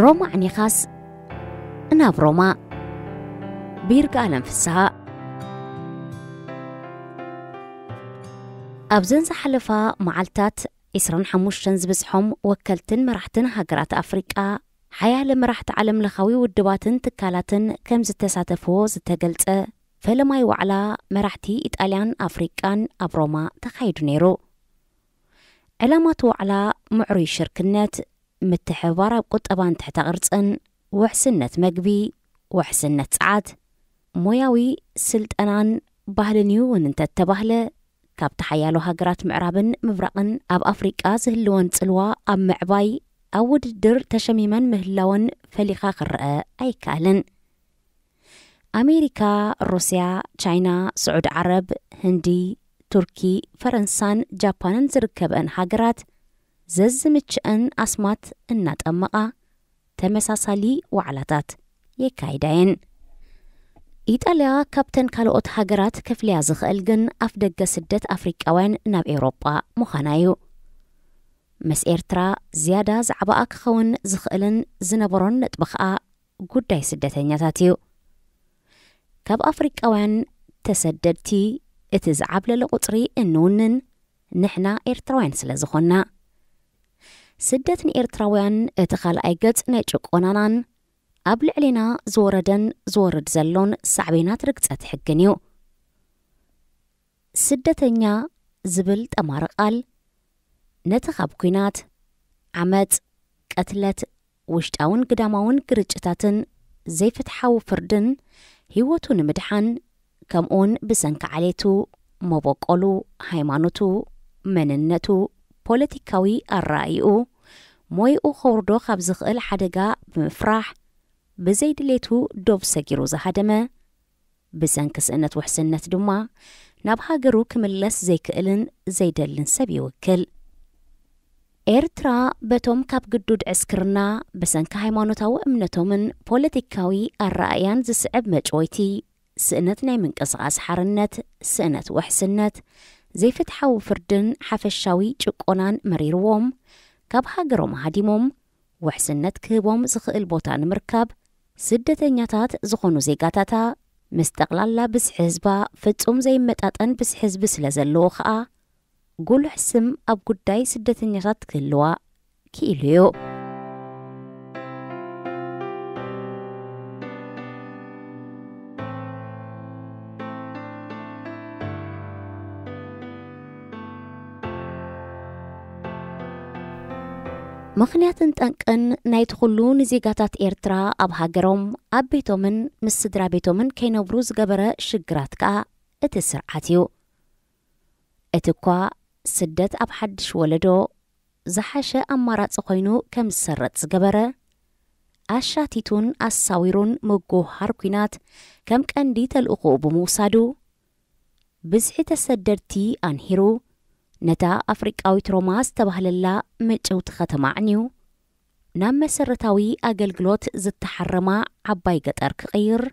ሮማ ኣዕኒኻስ ናብ ሮማ። ብይርጋ ኣለም ፍስሃ። ኣብዘን ዝሓለፋ መዓልታት፣ ዕስራን ሓሙሽተን ዝበዝሖም ወከልትን መራሕትን ሃገራት ኣፍሪቃ፣ ሓያለ መራሕቲ ዓለምለኻዊ ውድባትን ትካላትን ከም ዝተሳተፍዎ ዝተገልጸ ፈለማይ ዋዕላ መራሕቲ ኢጣልያን ኣፍሪቃን ኣብ ሮማ ተኻይዱ ነይሩ። ዕላማት ዋዕላ ምዕሩይ ሽርክነት፣ ምትሕብባር ኣብ ቁጠባን ትሕተ ቅርጽን፣ ውሕስነት መግቢ፣ ውሕስነት ጸዓት፣ ሞያዊ ስልጠናን ባህልን እዩ እውን እንተተባህለ፣ ካብቲ ሓያሎ ሃገራት ምዕራብን ምብራቕን ኣብ ኣፍሪቃ ዝህልወን ጽልዋ ኣብ ምዕባይ ኣብ ውድድር ተሸሚመን ምህላወን ፈሊኻ ክረአ ኣይከኣልን። ኣሜሪካ፣ ሩስያ፣ ቻይና፣ ስዑድ ዓረብ፣ ህንዲ፣ ቱርኪ፣ ፈረንሳን ጃፓንን ዝርከበአን ሃገራት ዘዝምችአን ኣስማት እናጠመቓ ተመሳሳሊ ዋዕላታት የካይዳ እየን። ኢጣልያ ካብተን ካልኦት ሃገራት ከፍልያ ዝኽእል ግን ኣፍደገ ስደት ኣፍሪቃውያን ናብ ኤውሮጳ ምዃና እዩ። ምስ ኤርትራ ዝያዳ ዛዕባኣ ክኸውን ዝኽእልን ዝነበሮን ነጥቢ ኸኣ ጉዳይ ስደተኛታት እዩ። ካብ ኣፍሪቃውያን ተሰደድቲ እቲ ዝዓብለለ ቁጽሪ እንውንን ንሕና ኤርትራውያን ስለ ዝኾንና። ስደት ንኤርትራውያን እቲ ካልኣይ ገጽ ናይ ጭቆናናን ኣብ ልዕሌና ዝወረደን ዝወርድ ዘሎን ሳዕቤናት ርግጸት ሕግን እዩ። ስደተኛ ዝብል ጠማሪ ቃል ነቲ ካብ ኲናት፣ ዓመጽ፣ ቅትለት፣ ውሽጣውን ግዳማውን ግርጭታትን ዘይፍትሓዊ ፍርድን ህይወቱ ንምድሓን፣ ከምኡውን ብሰንኪ ዓሌቱ፣ መበቆሉ፣ ሃይማኖቱ፣ መንነቱ፣ ፖለቲካዊ ኣረኣይኡ፣ ሞይኡ ከውርዶ ካብ ዝኽእል ሓደጋ ብምፍራሕ፣ ብዘይድሌቱ ዶብ ሰጊሩ ዝሃደመ፣ ብሰንኪ ስእነት ውሕስነት ድማ ናብ ሃገሩ ክምለስ ዘይክእልን ዘይደልን ሰብ ይውክል። ኤርትራ በቶም ካብ ግዱድ ዕስክርና ብሰንኪ ሃይማኖታዊ እምነቶምን ፖለቲካዊ ኣረኣእያን ዝስዕብ መጭወይቲ፣ ስእነት ናይ ምንቅስቓስ ሓርነት፣ ስእነት ውሕስነት፣ ዘይፍትሓዊ ፍርድን ሓፈሻዊ ጭቆናን መሪርዎም፣ ካብ ሃገሮም ሃዲሞም፣ ውሕስነት ክህቦም ዝኽእል ቦታ ንምርካብ፣ ስደተኛታት ዝኾኑ ዜጋታታ፣ ምስ ጠቕላላ ብዝሒ ህዝባ ፍጹም ዘይመጣጠን ብዝሒ ህዝቢ ስለ ዘለዎ ኸኣ፣ ጉሉሕ ስም ኣብ ጉዳይ ስደተኛታት ክህልዋ ክኢሉ እዩ። ምኽንያትን ጠንቅን ናይቲ ኩሉ ንዜጋታት ኤርትራ ኣብ ሃገሮም፣ ኣብ ቤቶምን ምስ ስድራ ቤቶምን ከይነብሩ ዝገበረ ሽግራት ከኣ እቲ ስርዓት እዩ። እቲ እኳ ስደት ኣብ ሓድሽ ወለዶ ዝሓሸ ኣማራጺ ኮይኑ ከም ዝሰረጽ ዝገበረ፣ ኣሻቲቱን ኣሳዊሩን ምጉህሃር ኲናት ከም ቀንዲ ተልእኾኡ ብምውሳዱ፣ ብዝሒ ተሰደድቲ ኣንሂሩ፣ ነታ ኣፍሪቃዊት ሮማ ዝተባህለላ ምጭውቲ ከተማ ኣዕንዩ፣ ናብ መሰረታዊ ኣገልግሎት ዝተሓረማ ዓባይ ገጠር ክቕይር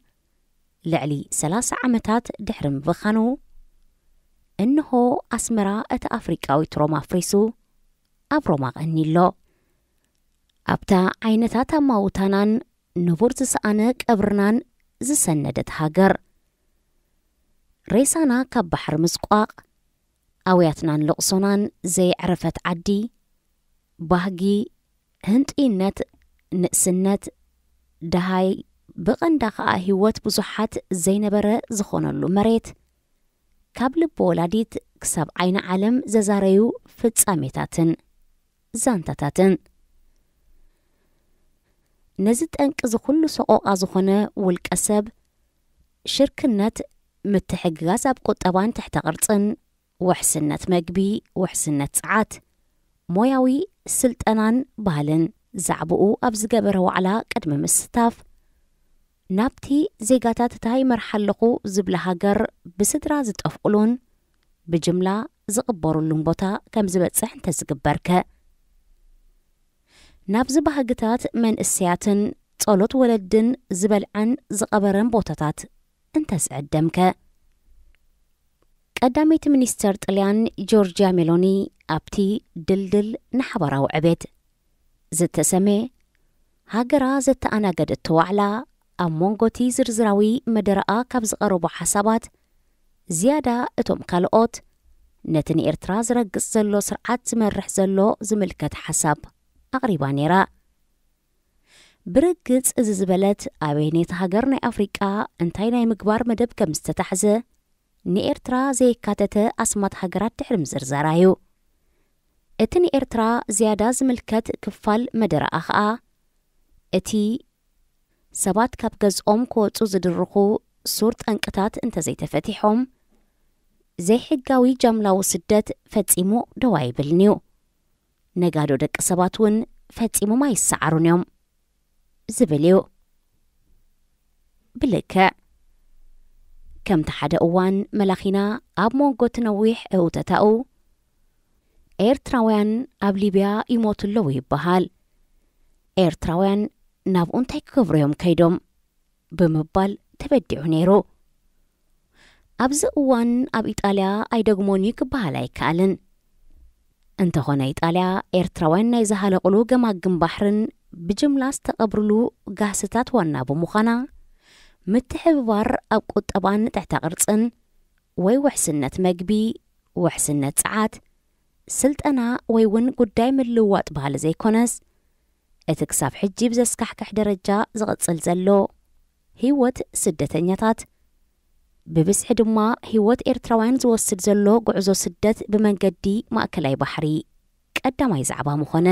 ልዕሊ ሰላሳ ዓመታት ድሕሪ ምብኻኑ፣ እንሆ ኣስመራ እታ ኣፍሪቃዊት ሮማ ኣፍሪሱ ኣብ ሮማ ቀንዩ ኣሎ። ኣብታ ዓይነታት ኣማውታናን ንቡር ዝሰኣነ ቀብርናን ዝሰነደት ሃገር፣ ሬሳና ካብ ባሕሪ ምስቋቕ፣ ኣውያትናን ልቕሶናን ዘየዕረፈት ዓዲ፣ ባህጊ፣ ህንጡይነት፣ ንእስነት፣ ደሃይ፣ ብቐንዳ ኸኣ ህይወት ብዙሓት ዘይነበረ ዝኾነሉ መሬት፣ ካብ ልቢ ወላዲት ክሳብ ዓይኒ ዓለም ዘዛረዩ ፍጻሜታትን ዛንታታትን። ነዚ ጠንቂ እዚ ኩሉ ሰቆቓ ዝኾነ ውልቀ ሰብ፣ ሽርክነት፣ ምትሕግጋዝ ኣብ ቁጠባን ትሕተ ቅርጽን፣ ውሕስነት መግቢ፣ ውሕስነት ጸዓት፣ ሞያዊ ስልጠናን ባህልን ዛዕባኡ ኣብ ዝገበረ ዋዕላ ቅድሚ ምስታፍ፣ ናብቲ ዜጋታት እታ ይመርሓ ኣለኹ ዝብላ ሃገር ብስድራ ዝጠፍኡሉን ብጅምላ ዝቕበሩሉን ቦታ ከም ዝበጽሕ እንተዝግበርከ? ናብዚ ባህግታት መንእሰያትን ጸሎት ወለድን ዝበልዐን ዝቐበረን ቦታታት እንተዝዕደምከ? ቀዳመይቲ ሚኒስተር ጥልያን ጆርጅያ ሜሎኒ ኣብቲ ድልድል ንሓባራዊ ዕቤት ዝተሰምየ ሃገራ ዘተኣናገደቶ ዋዕላ፣ ኣብ መንጎ እቲ ዝርዝራዊ መደረኣ ካብ ዝቐረቡ ሓሳባት ዝያዳ፣ እቶም ካልኦት ነቲ ንኤርትራ ዝረግጽ ዘሎ ስርዓት ዝመርሕ ዘሎ ዝምልከት ሓሳብ ኣቕሪባ ነይራ። ብርግጽ እዚ ዝበለት፣ ኣበየነይቲ ሃገር ናይ ኣፍሪቃ እንታይ ናይ ምግባር መደብ ከም ዝተታሕዘ ንኤርትራ ዘየካተተ ኣስማት ሃገራት ድሕሪ ምዝርዛራ እዩ። እቲ ንኤርትራ ዝያዳ ዝምልከት ክፋል መደረኣ ኸኣ፣ እቲ ሰባት ካብ ገዝኦም ክወጹ ዝድርኹ ሱር ጠንቅታት እንተዘይተፈቲሖም፣ ዘይሕጋዊ ጃምላዊ ስደት ፈጺሙ ደው ኣይብልን እዩ። ነጋዶ ደቂ ሰባት እውን ፈጺሞም ኣይሰዓሩን እዮም ዝብል እዩ። ብልክዕ ከምቲ ሓደ እዋን መላኺና ኣብ መንጎ እቲ ነዊሕ እውተታኡ፣ ኤርትራውያን ኣብ ሊብያ ይሞቱ ኣለዉ ይበሃል፣ ኤርትራውያን ናብኡ እንታይ ክገብሩ እዮም ከይዶም ብምባል ተበዲዑ ነይሩ። ኣብዚ እዋን ኣብ ኢጣልያ ኣይደግሞን እዩ ክበሃል ኣይከኣልን። እንተኾነ ኢጣልያ ኤርትራውያን ናይ ዝሃለቑሉ ገማግም ባሕርን ብጅምላ ዝተቐብርሉ ጋህስታት ዋና ብምዃና፣ ምትሕብባር ኣብ ቁጠባን ጥዕታ ቅርጽን ወይ ውሕስነት መግቢ፣ ውሕስነት ጸዓት፣ ስልጠና ወይ እውን ጉዳይ ምልውዋጥ ባህሊ ዘይኮነስ፣ እቲ ክሳብ ሕጂ ብዘስካሕክሕ ደረጃ ዝቕጽል ዘሎ ህይወት ስደተኛታት፣ ብብዝሒ ድማ ህይወት ኤርትራውያን ዝወስድ ዘሎ ጉዕዞ ስደት ብመንገዲ ማእከላይ ባሕሪ ቀዳማይ ዛዕባ ምኾነ።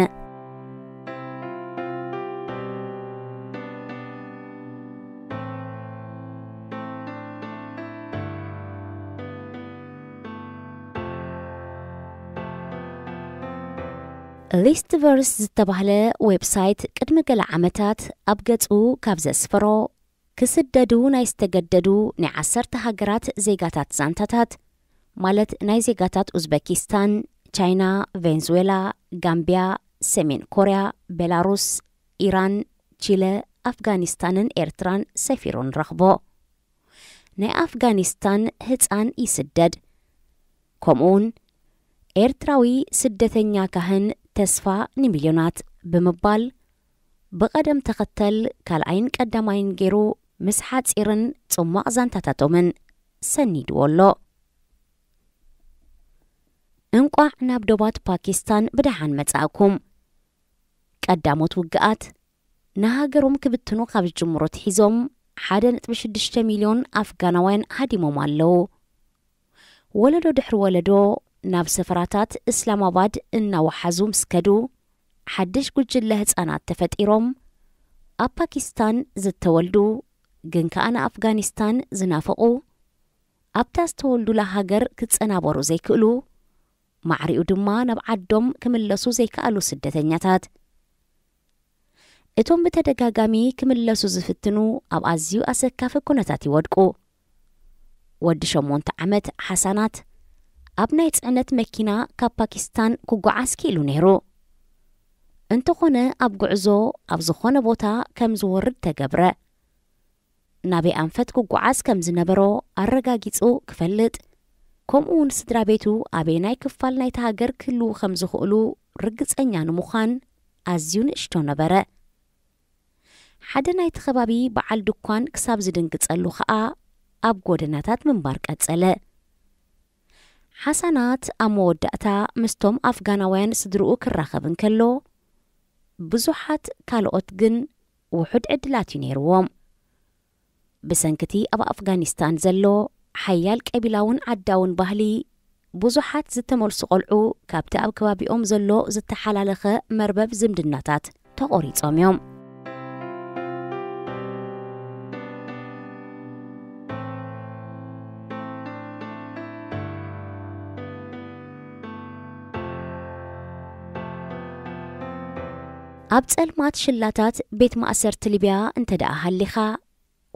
ሊስትቨርስ ዝተባህለ ዌብሳይት ቅድሚ ገለ ዓመታት ኣብ ገጹ ካብ ዘስፈሮ፣ ክስደዱ ናይ ዝተገደዱ ናይ ዓሰርተ ሃገራት ዜጋታት ዛንታታት፣ ማለት ናይ ዜጋታት ኡዝበኪስታን፣ ቻይና፣ ቬንዙዌላ፣ ጋምቢያ፣ ሰሜን ኮርያ፣ ቤላሩስ፣ ኢራን፣ ቺለ፣ ኣፍጋኒስታንን ኤርትራን ሰፊሩ ንረኽቦ። ናይ ኣፍጋኒስታን ህጻን ይስደድ። ከምኡውን ኤርትራዊ ስደተኛ ካህን ተስፋ ንሚልዮናት ብምባል ብቐደም ተኸተል ካልኣይን ቀዳማይን ገይሩ ምስ ሓጺርን ጽሟቕ ዛንታታቶምን ሰኒድዎ ኣሎ። እንቋዕ ናብ ዶባት ፓኪስታን ብደሓን መጻእኩም። ቀዳሞት ውግኣት ንሃገሮም ክብትኑ ካብ ዝጅምሩ ኣትሒዞም ሓደ ነጥቢ ሽዱሽተ ሚልዮን ኣፍጋናውያን ሃዲሞም ኣለዉ። ወለዶ ድሕሪ ወለዶ ናብ ሰፈራታት እስላማባድ እናወሓዙ ምስ ከዱ፣ ሓድሽ ጉጅለ ህጻናት ተፈጢሮም ኣብ ፓኪስታን ዝተወልዱ፣ ግን ከኣ ንኣፍጋኒስታን ዝናፍቑ፣ ኣብታ ዝተወልዱላ ሃገር ክጸናበሩ ዘይክእሉ፣ ማዕሪኡ ድማ ናብ ዓዶም ክምለሱ ዘይከኣሉ ስደተኛታት። እቶም ብተደጋጋሚ ክምለሱ ዝፍትኑ ኣብ ኣዝዩ ኣሰካፊ ኩነታት ይወድቁ። ወዲ ሸሞንተ ዓመት ሓሳናት ኣብ ናይ ጽዕነት መኪና ካብ ፓኪስታን ክጓዓዝ ክኢሉ ነይሩ። እንተኾነ ኣብ ጉዕዞ ኣብ ዝኾነ ቦታ ከም ዝወርድ ተገብረ። ናበይ ኣንፈት ክጓዓዝ ከም ዝነበሮ ኣረጋጊጹ ክፈልጥ፣ ከምኡ እውን ስድራ ቤቱ ኣበየናይ ክፋል ናይቲ ሃገር ክህልዉ ከም ዝኽእሉ ርግጸኛ ንምዃን ኣዝዩ ንእሽቶ ነበረ። ሓደ ናይቲ ከባቢ በዓል ድኳን ክሳብ ዝድንግጸሉ ኸኣ ኣብ ጎደናታት ምንባር ቀጸለ። ሓሳናት ኣብ መወዳእታ ምስቶም ኣፍጋናውያን ስድርኡ ክራኸብ እንከሎ፣ ብዙሓት ካልኦት ግን ውሑድ ዕድላት እዩ ነይርዎም። ብሰንክቲ ኣብ ኣፍጋኒስታን ዘሎ ሓያል ቀቢላውን ዓዳውን ባህሊ፣ ብዙሓት ዝተመልሱ ቆልዑ ካብቲ ኣብ ከባቢኦም ዘሎ ዝተሓላለኸ መርበብ ዝምድናታት ተቖሪጾም እዮም። ኣብ ጸልማት ሽላታት ቤት ማእሰርቲ ሊብያ እንተ ደኣ ሃሊኻ፣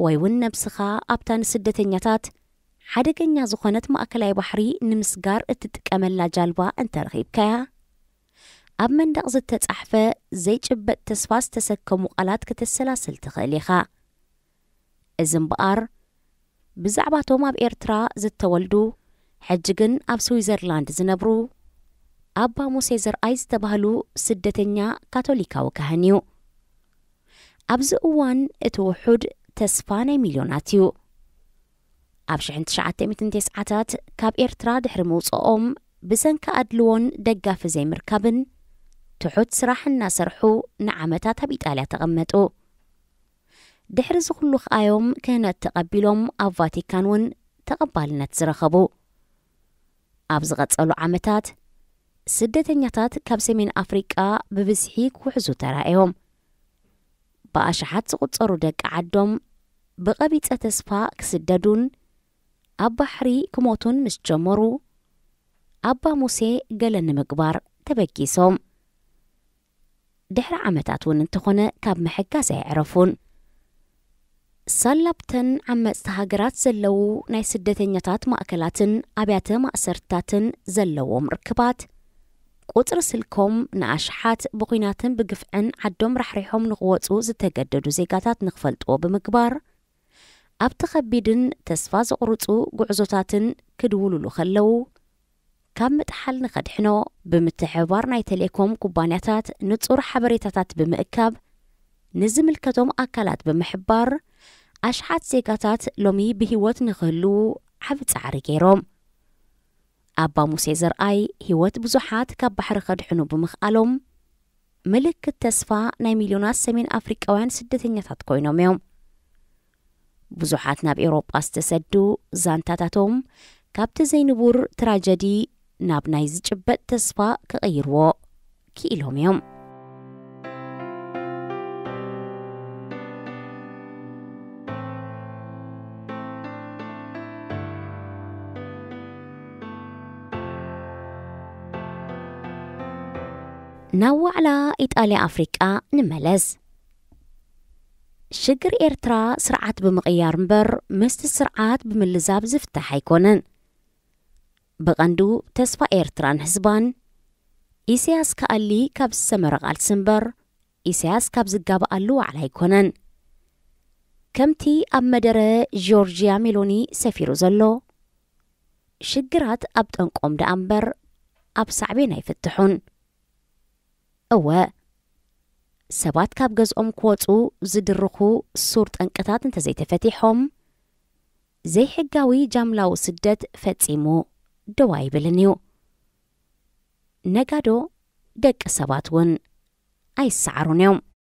ወይ እውን ነብስኻ ኣብታ ንስደተኛታት ሓደገኛ ዝኾነት ማእከላይ ባሕሪ ንምስጋር እትጥቀመላ ጃልባ እንተ ረኺብካያ፣ ኣብ መንደቕ ዝተጻሕፈ ዘይጭበጥ ተስፋ ዝተሰከሙ ቃላት ከተሰላስል ትኽእል ኢኻ። እዚ እምበኣር፣ ብዛዕባቶም ኣብ ኤርትራ ዝተወልዱ፣ ሕጂ ግን ኣብ ስዊዘርላንድ ዝነብሩ ኣባ ሙሴ ዘርኣይ ዝተባህሉ ስደተኛ ካቶሊካዊ ካህን እዩ። ኣብዚ እዋን እቲ ውሑድ ተስፋ ናይ ሚልዮናት እዩ። ኣብ ሽሕን ትሽዓተ ሚእትን ተስዓታት ካብ ኤርትራ ድሕሪ ምውፅኦም ብሰንኪ ኣድልዎን ደጋፊ ዘይምርካብን ትሑት ስራሕ እናሰርሑ ንዓመታት ኣብ ኢጣልያ ተቐመጡ። ድሕሪ እዚ ኩሉ ከኣዮም ክህነት ተቐቢሎም ኣብ ቫቲካን እውን ተቐባልነት ዝረኸቡ። ኣብ ዝቐጸሉ ዓመታት ስደተኛታት ካብ ሰሜን ኣፍሪቃ ብብዝሒ ክውሕዙ ተራእዮም። ብኣሽሓት ዝቑጸሩ ደቂ ዓዶም ብቐቢጸ ተስፋ ክስደዱን ኣብ ባሕሪ ክሞቱን ምስ ጀመሩ ኣባ ሙሴ ገለ ንምግባር ተበጊሶም። ድሕሪ ዓመታት እውን እንተኾነ ካብ ምሕጋዝ ኣየዕረፉን። ሳላብተን ዓመፅቲ ሃገራት ዘለዉ ናይ ስደተኛታት ማእከላትን ኣብያተ ማእሰርትታትን ዘለዎም ርክባት ቁፅሪ ስልኮም ንኣሽሓት ብኹናትን ብግፍዕን ዓዶም ራሕሪሖም ንክወፁ ዝተገደዱ ዜጋታት ንክፈልጥዎ ብምግባር ኣብቲ ከቢድን ተስፋ ዘቑርፁ ጉዕዞታትን ክድውሉሉ ከለዉ ካብ ምጥሓል ንኸድሕኖ ብምትሕብባር ናይ ቴሌኮም ኩባንያታት ንፁር ሓበሬታታት ብምእካብ ንዝምልከቶም ኣካላት ብምሕባር ኣሽሓት ዜጋታት ሎሚ ብህይወት ንክህልዉ ዓቢ ጻዕሪ ገይሮም። ኣባ ሙሴ ዘርኣይ ህይወት ብዙሓት ካብ ባሕሪ ከድሕኑ ብምኽኣሎም ምልክት ተስፋ ናይ ሚልዮናት ሰሜን ኣፍሪቃውያን ስደተኛታት ኮይኖም እዮም። ብዙሓት ናብ ኤውሮጳ ዝተሰዱ ዛንታታቶም ካብቲ ዘይንቡር ትራጀዲ ናብ ናይ ዝጭበጥ ተስፋ ክቕይርዎ ክኢሎም እዮም። ናብ ዋዕላ ኢጣልያ ኣፍሪቃ ንመለስ። ሽግር ኤርትራ ስርዓት ብምቕያር እምበር ምስቲ ስርዓት ብምልዛብ ዝፍታሕ ኣይኮነን። ብቐንዱ ተስፋ ኤርትራን ህዝባን ኢሳያስ ክኣሊ ካብ ዝሰመረ ቃልሲ እምበር ኢሳያስ ካብ ዝጋብኣሉ ዋዕላ ኣይኮነን። ከምቲ ኣብ መደረ ጆርጂያ ሜሎኒ ሰፊሩ ዘሎ ሽግራት ኣብ ጠንቆም ደኣ እምበር ኣብ ሳዕቤን ኣይፍትሑን። እወ ሰባት ካብ ገዝኦም ክወፁ ዝድርኹ ሱር ጠንቅታት እንተዘይተፈቲሖም ዘይሕጋዊ ጃምላዊ ስደት ፈጺሙ ደው ኣይብልን እዩ። ነጋዶ ደቂ ሰባት እውን ኣይሰዓሩን እዮም።